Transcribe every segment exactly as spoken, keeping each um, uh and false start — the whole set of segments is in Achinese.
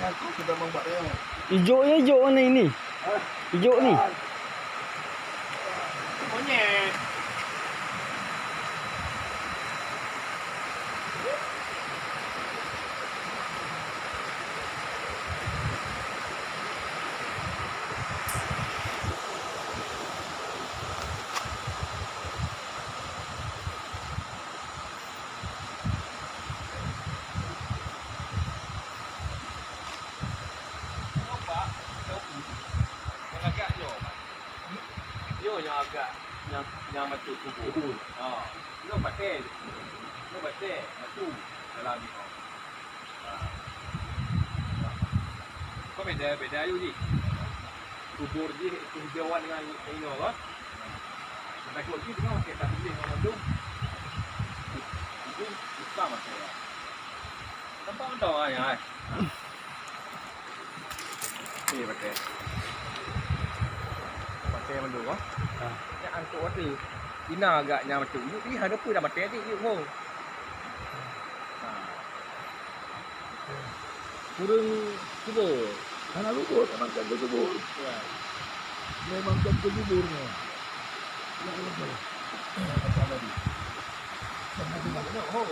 Ijok ni, ijok mana ini? Ijok ni. Nyoe agak nyang, nyang bacut kubur. Kubur. Ha. Nyoe batèe. Nyoe batèe, batu dalam nyoe. Ha. Kok beda, beda yue jih. Kubur jih, kubur dewan dengan inoe kan. Takot jih tengok pakai tak boleh dengan mandum. Itu susah masa ya. Nampak mantap ah ya. Okey, pakai. Pakai mandum ah. Ha. Nyan angkut water. Ina agak nyang betul. Yuk, ih, ada apa dah pakai adik, yuk, ho. Ha. Kureueng subur. Hana subur, memang kan subur. Ya. Memang kan subur ni. Ya, ya, ya. Sama dengan, oh.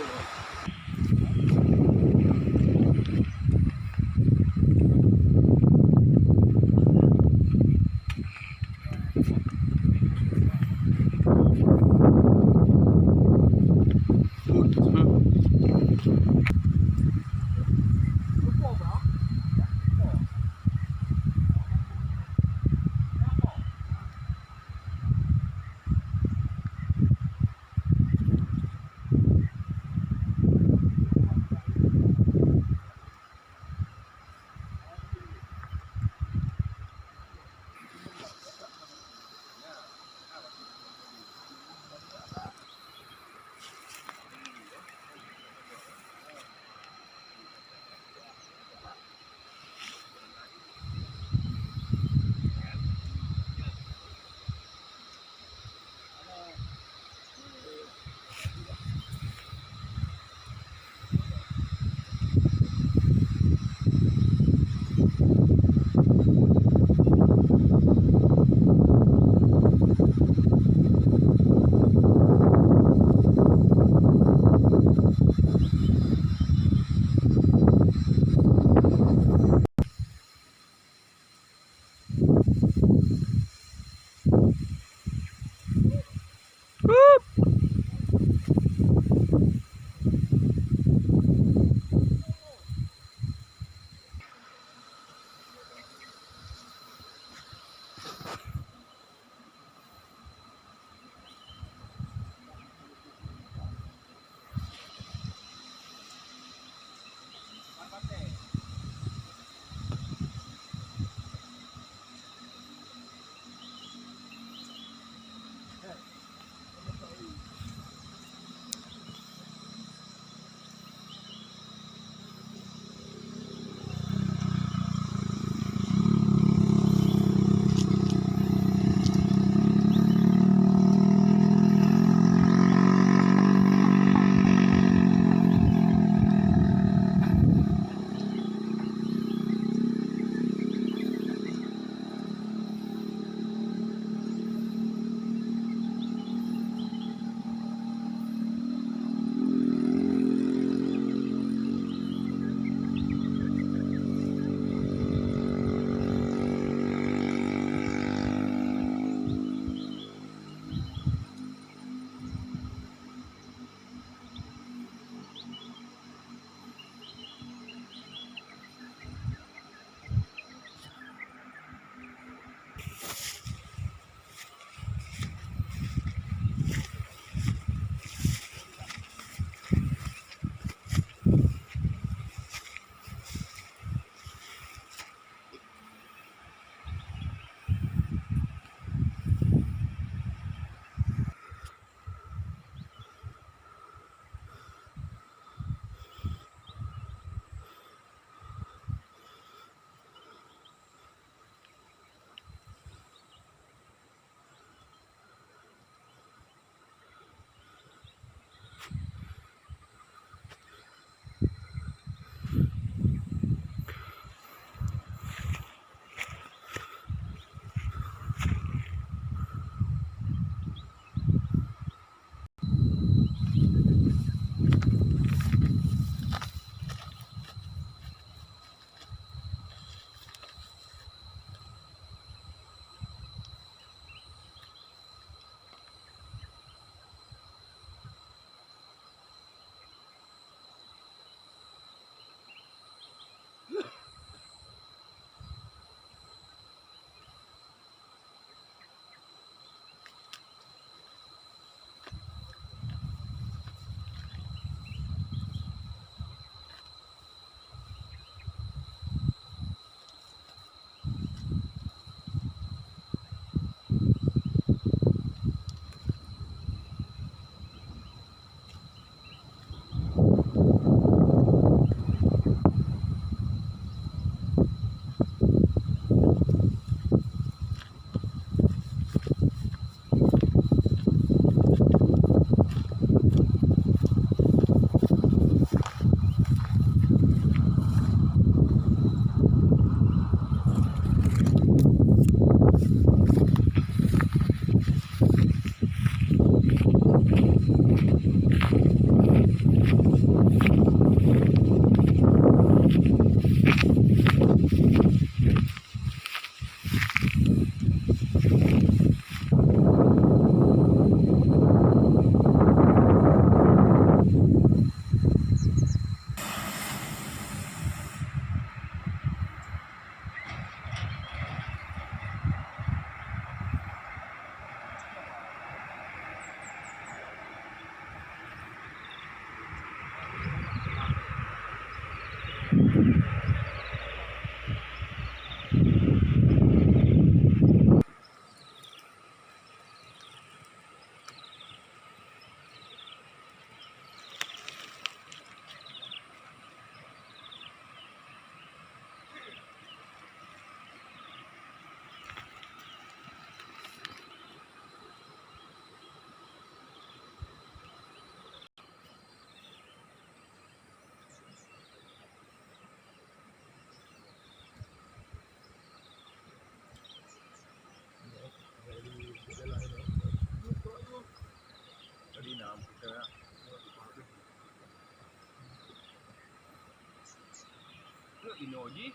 Inoe jih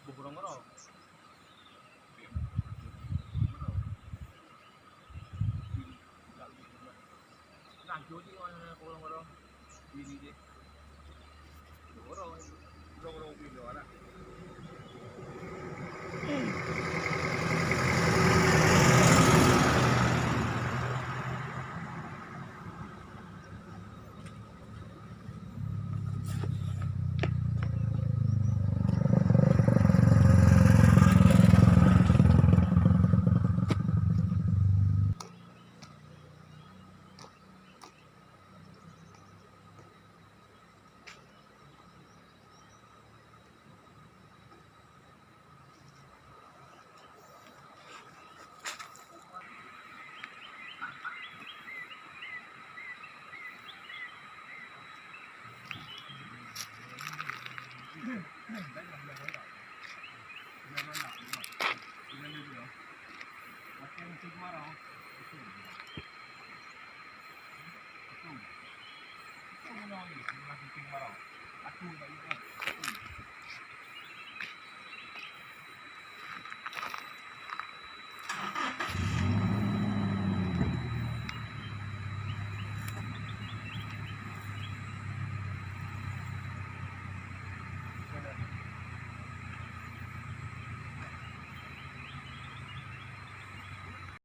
boh rong-rong. Nah, jih rong-rong. Bini jih. Rong-rong. Rong-rong bini anak.